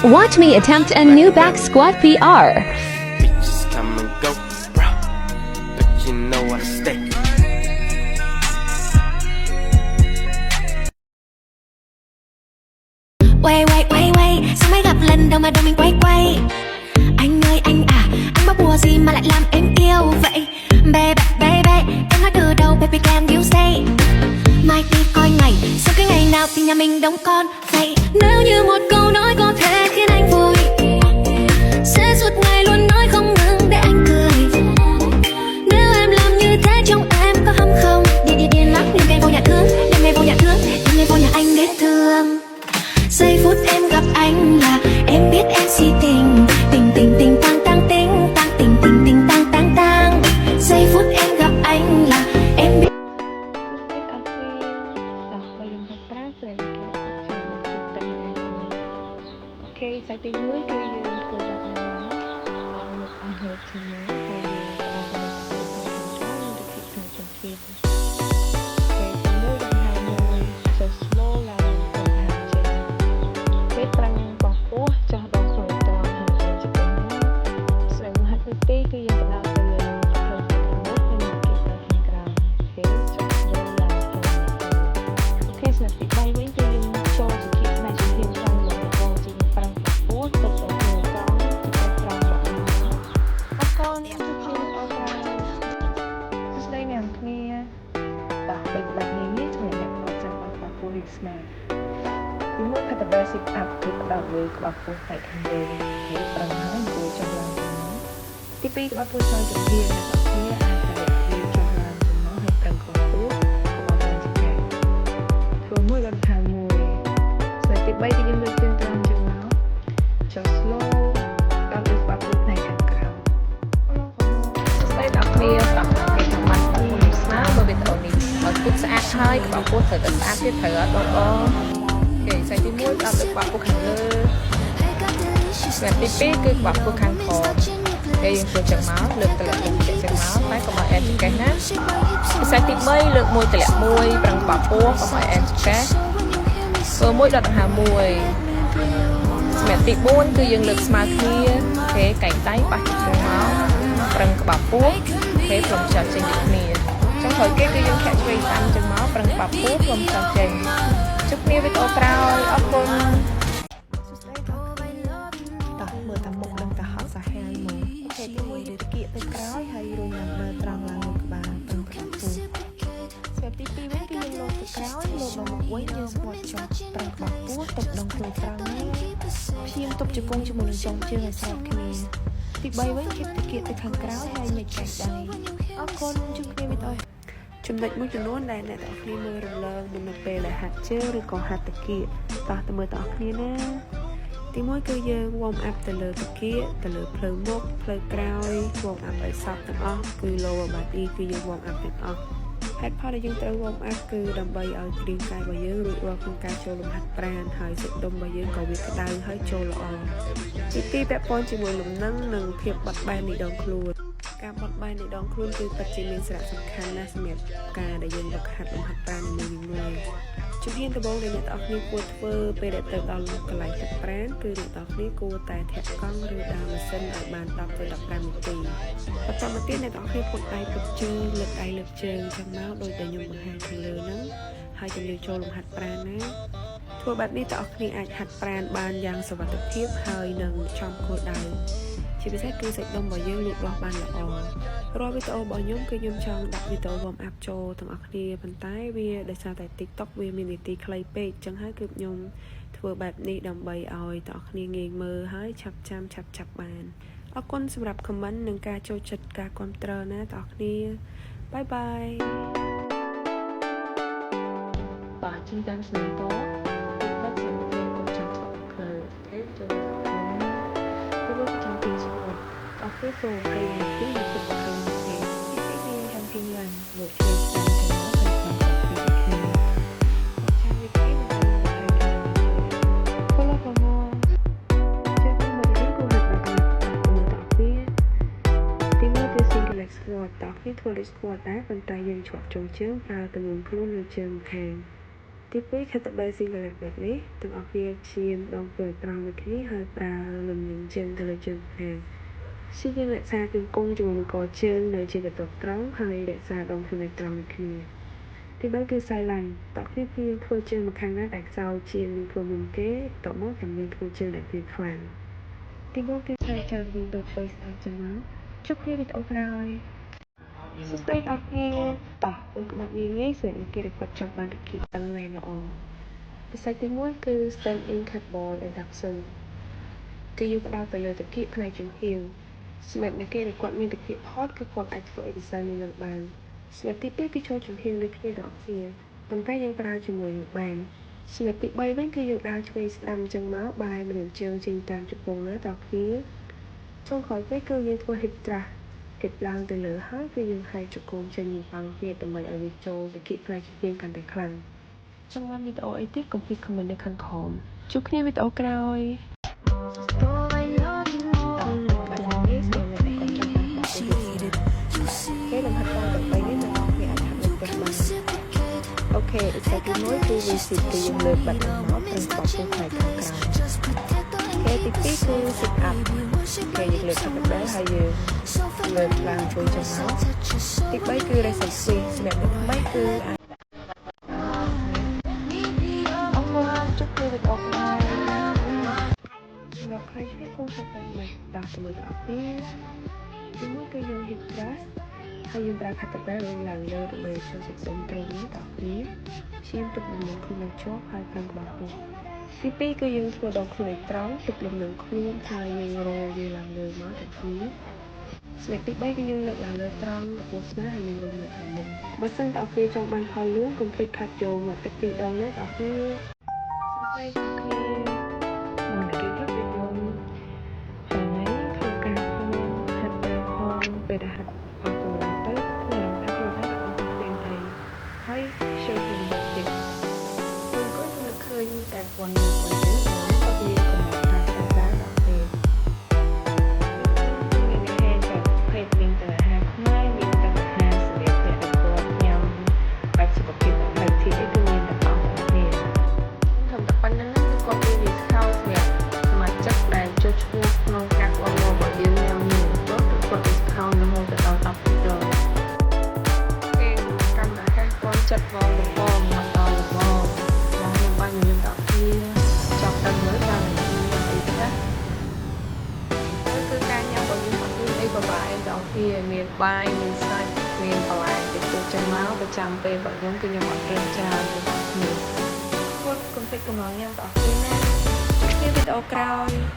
Watch me attempt a new back squat PR. Bitches come and go, bro. But you know I stay. Quay quay quay quay, sao mới gặp lần đầu mà đầu mình quay quay? Anh ơi anh à, anh bắt bùa gì mà lại làm em yêu vậy? Baby baby, em nói từ đầu, baby, can you say? Mai đi coi ngày, sao cái ngày nào thì nhà mình đóng con vậy? Nếu như một câu nói có thể khiến anh vui, sẽ suốt ngày luôn nói không ngừng để anh cười. Nếu em làm như thế, trong em có hâm không? Điên điên điên lắm, đêm ngày vô nhà thương, đêm ngày vô nhà thương, đêm ngày vô nhà anh để thương. Giây phút em gặp anh là em biết em si tình. Tình tình tình tăng tăng tình tăng tình tình tình tăng tăng tăng. Giây phút em gặp anh là em biết សួស្តីអ្នកគ្នាតោះបើយើងហាត់ប្រាណស្រីគេចូលមកជួបតែឯង okay សាច់ទី1គឺយើងធ្វើបែបនេះមកឲ្យលោកអស់លោកជាមកហើយយើងផ្ដោតទៅលើខាងក្រោយនិងទៅខាងចំពី okay ទី1ដង្ហើមមួយចុះ slow ឡើងដង្ហើមចេញពេលប្រឹងបោះពោះចុះដងខ្លួនត្រង់ហើយចេញចង្កេះមកស្រីមហាត់ទី2គឺយើងផ្ដោតទៅលើផ្លូវខាងមុខហើយនិងគេទៅខាងក្រោយ okay ចុះ slow ឡើងផ្លូវ okay ស្នាក់ទី3វិញគឺយើងចូលជាគៀកផ្នែកជំហានត្រង់មកចូលជាប្រឹងពោះទុកដល់ខ្លួនត្រង់ជាត្រង់មកអរគុណជួបគ្នាអូក្រោយសួស្តីអ្នកគ្នាតោះបែបបែបនេះនេះសម្រាប់អ្នកអត់ចាំបាច់ក្បាលពោះរីស្មើទីមួយខិត basic up គឺផ្ដោតលើក្បាលពោះផ្នែកខាងលើគេប្រឹងហើយអង្គុយចុះឡើងទៅមកទី2ក្បាលពោះចុះជំហានអ្នកនរគ្នាអាចតែវាចុះឡើងទៅមកហើយប្រឹងក្បាលពោះកុំឲ្យឡើងចង្កេះធ្វើមួយដល់ខាងមួយស្លេកទី3គឺយើងលើកជើងត្រង់ជើងមកចុះ slow ដល់លើក្បាលពោះផ្នែកខាងក្រោម សួស្តីដល់អ្នកគ្នាតោះគេចាំបាត់ក្បាលពោះស្មើមើលវីដេអូនេះបើគូតស្អាតហើយក្បាលពោះត្រូវតែស្អាតទៀតត្រូវអត់បងប្អូនគេសាច់ទី1ដល់លើក្បាលពោះខាងលើស្រាប់ទី2គឺក្បាលពោះខាងក្រោមគេយើងធ្វើចឹងមកលើកតម្លាក់លើកចឹងមកតែកុំឲ្យអែនចង្កេះណាសាច់ទី3លើកមួយតម្លាក់មួយប្រឹងក្បាលពោះកុំឲ្យអែនចង្កេះធ្វើមួយដល់ដង្ហើមមួយសម្រាប់ទី4គឺយើងលើកស្មើគ្នាគេកែងដៃប៉ះជើងមកប្រឹងក្បាលពោះគេផ្លុំខ្យល់ចេញដូចគ្នាចុងក្រោយគេគឺយើងធាក់ឆ្វេងតាមចឹងមកប្រឹងក្បាលពោះផ្លុំខ្យល់ចេញជួបគ្នាវីដេអូក្រោយអរគុណ សួស្តីដល់តោះមើលតាមមុខដឹងតែហត់សាហាវមក okay ទី1យើងគៀកទៅក្រោយហើយរុញឡើងដើរត្រង់ឡើងលើក្បាលប្រឹងក្បាលពោះស្រាប់ទី2វិញគឺយើងលោតទៅក្រោយលោតមកមុខវិញយើងស្គាត់ចុះប្រឹងក្បាលពោះទប់ដងខ្លួនត្រង់ណាព្យាយាមទប់ជង្គង់ជាមួយនឹងចុងជើងឲ្យស្របគ្នាទី3វិញគៀកទៅគៀកទៅខាងក្រោយហើយញែកចែកដៃអរគុណជួបគ្នាវីដេអូ ចំណុចមួយចំនួនដែលអ្នកទាំងអស់គ្នាមើលរំលងមុននៅពេលដែលហាត់ជើងឬក៏ហាត់តាគៀកតោះទៅមើលទាំងអស់គ្នាណាទីមួយគឺយើង warm up ទៅលើតាគៀកទៅលើផ្លូវមុខផ្លូវក្រោយ warm up ឲ្យសព្វទាំងអស់គឺ lower body គឺយើង warm up ទាំងអស់ហេតុផលដែលយើងត្រូវ warm up គឺដើម្បីឲ្យគ្រាងកាយរបស់យើងរួចរាល់ក្នុងការចូលលំហាត់ប្រាណហើយសាច់ដុំរបស់យើងក៏វាក្តៅហើយចូលល្អទីពីរពាក់ព័ន្ធជាមួយលំនឹងនិងភាពបត់បែននៃដងខ្លួន ការបត់បែននៃដងខ្លួនគឺពិតជាមានសារៈសំខាន់ណាស់សម្រាប់ការដែលយើងហ្វឹកហាត់លំហាត់ប្រាណនីមួយៗជំហានដំបូងដែលអ្នកទាំងអស់គ្នាគួរធ្វើពេលដែលទៅដល់កន្លែងហាត់ប្រាណគឺអ្នកទាំងអស់គ្នាគួរតែធាក់កង់ឬដើរម៉ាស៊ីនឲ្យបាន10ទៅ15នាទីបន្តមកទៀតអ្នកទាំងអស់គ្នាពត់ដៃពត់ជើងលើកដៃលើកជើងចឹងមកដោយដែលខ្ញុំបង្ហាញខាងលើហ្នឹងហើយជំរាបចូលលំហាត់ប្រាណណាធ្វើបែបនេះទាំងអស់គ្នាអាចហាត់ប្រាណបានយ៉ាងសុវត្ថិភាពហើយនឹងចំគោលដៅជាពិសេសគឺសាច់ដុំរបស់យើងលូតលាស់បានល្អរាល់វីដេអូរបស់ខ្ញុំគឺខ្ញុំចង់ដាក់វីដេអូ warm up ចូលទាំងអស់គ្នាប៉ុន្តែវាដោយសារតែ TikTok វាមាននាទីខ្លីពេកអញ្ចឹងហើយគឺខ្ញុំធ្វើបែបនេះដើម្បីឲ្យទាំងអស់គ្នាងាយមើលហើយឆាប់ចាំឆាប់ចាប់បានអរគុណសម្រាប់ comment និងការចូលចិត្តការគាំទ្រណាទាំងអស់គ្នា bye bye. បាទជិះតាមស្នាមតបាត់សម្ភារកុំចាំធ្វើផ្លូវទេចូលទៅទៅចាំពីស្គាត់អស់ពេលធ្វើ20នាទីទៅ20នាទីទីពីរចាំពីឡើងលោកឆ្វេងតាមទៅមកហើយតាមទៅគ្នាចាំវិធីមកហើយតាម follow for more ជើងមកនេះគូហាត់បែបនេះមើលតគ្នាទីមួយគឺ single leg squat តោះគ្នាធ្វើ leg squat ដែរប៉ុន្តែយើងជាប់ចុងជើងប្រើទម្ងន់ខ្លួនលើជើងខាង។ ទី2 kettlebell single leg បែបនេះទាំងអស់គ្នាព្យាយាមដងទៅត្រង់ដូចគ្នាហើយប្រើលំនឹងជើងទៅលើជើងខាងព្យាយាមរក្សាជង្គង់ជាមួយនឹងកជើងនៅជាកន្ទប់ត្រង់ហើយរក្សាដងខ្លួនឲ្យត្រង់ដូចគ្នាទី3គឺ side lunge តោះគ្នាព្យាយាមធ្វើជើងម្ខាងណាដែលខ្សោយជាងធ្វើមុនគេតមកចាំយើងធ្វើជើងដែលវាខ្លាំងទី4គឺ side ជើងវិញដូចបីស្អាតចឹងមកជួបគ្នាវីដេអូក្រោយសួស្តីដល់គ្នាតោះធ្វើក្បាច់ងាយងាយសម្រាប់គេដែលគាត់ចង់បានវិធីតឹងណែល្អពិសេសទី1គឺ standing kettlebell adduction គឺយើងផ្ដោតទៅលើត្រគាកផ្នែកចំហៀងសម្រាប់អ្នកគេដែលគាត់មានត្រគាកផតគឺគាត់អាចធ្វើ exercise នេះនឹងបានសម្រាប់ទី2គឺចូលចំហៀងដូចគ្នាទាំងអស់គ្នាប៉ុន្តែយើងប្រើជាមួយនឹងបានសម្រាប់ទី3វិញគឺយើងដើរឆ្វេងស្ដាំអញ្ចឹងមកបែរម្រាមជើងចេញតាមជង្គង់ណាតគ្នាចុងក្រោយពេកគឺយើងធ្វើ hip thrust គិតឡើងទៅលើហើយគឺយើងហែកជង្គង់ចេញពីទៀតដើម្បីឲ្យវាចូលទៅគៀកផ្នែកជង្គង់កាន់តែខ្លាំងចង់បានវីដេអូអីទៀតកុំភ្លេច comment នៅខាងក្រោមជួបគ្នាវីដេអូក្រោយ បាត់នេះសម្រាប់អ្នកដែលគាត់ចង់បានបាក់គេលំហាត់តាមទាំង3នេះអ្នកនរគ្នាអាចហាត់នៅផ្ទះបាន okay ឧស្សាហ៍ទី1គឺ V-sit គឺយើងលើកបាត់នឹងមកប្រឹងក្បាលពោះផ្នែកខាងក្រោយគេទី2គឺ sit up គេយើងលើក kettlebell ហើយយើងលើកឡើងជួយចុះមកទី3គឺ raise squeeze សម្រាប់អ្នកថ្មីគឺអាចអរគុណជួបគ្នាវីដេអូក្រោយសម្រាប់ใครឆ្លៀតកុំភ្លេចបែបនេះដោះជាមួយទាំងអស់គ្នាទីមួយគឺយើង hip thrust ហើយយើងប្រើ kettlebell ឡើងលើដើម្បីចូលសាច់ដុំត្រង់នេះដល់គ្នាព្យាយាមទប់លំនឹងខ្លួនឲ្យជាប់ហើយប្រឹងក្បាលពោះទី2គឺយើងធ្វើដងខ្លួនឲ្យត្រង់ទប់លំនឹងខ្លួនហើយយើងរោវាឡើងលើមកទាំងគ្នាស្លេកទី3គឺយើងលើកឡើងលើត្រង់កម្ពស់ស្មើហើយយើងរំលើកខាងមុខបើសិនតើអ្នកចង់បានផលលឿនកុំភ្លេចខាត់ចូលមកទឹកពីរដងណាបងប្អូនសួស្តីអ្នកគ្នាមកគេទៅខ្ញុំហើយក្នុងការផងហាត់ប្រាណផងពេលដែលហាត់អស់កម្លាំងទៅមានអារម្មណ៍ថាខ្លួនឯងអត់អស់ទាំងអីហើយខ្ជិលពីមុខទៀតខ្ញុំក៏នឹកឃើញតែព័ន្ធរបស់យើងក៏វាកំណត់ការតាមដល់ពេលមានអាហារបែបភេទមានទាំងអាហារខ្មែរមានទាំងអាហារសម្រាប់អ្នកដែលគាត់ញ៉ាំបែបសុខភាពបែប healthy អីគឺមានទាំងអស់គ្នា ធ្វើតែប៉ុណ្្នឹងគឺគាត់មាន discount សម្រាប់សមាជិកដែលចុះឈ្មោះក្នុងការគាំទ្ររបស់យើងញ៉ាំនេះទៅគឺគាត់ discount រហូតដល់10%គេកាន់អាហារគាត់ចិត្តហ្មងល្មមមកដល់ល្មមមកខ្ញុំបានញញឹមដល់គ្នាចង់ដឹងមើលតាមមានអីខ្លះគឺការញ៉ាំរបស់យើងអត់មានអីពិបាកអីដល់គ្នាមានបាយមានសាច់មានបន្លែតិចតួចចឹងមកប្រចាំពេលរបស់ខ្ញុំគឺខ្ញុំអត់រើសច្រើនទេបងប្អូន កុំភ្លេចកំឡងញ៉ាំបងប្អូនណាជួបគ្នាវីដេអូក្រោយ។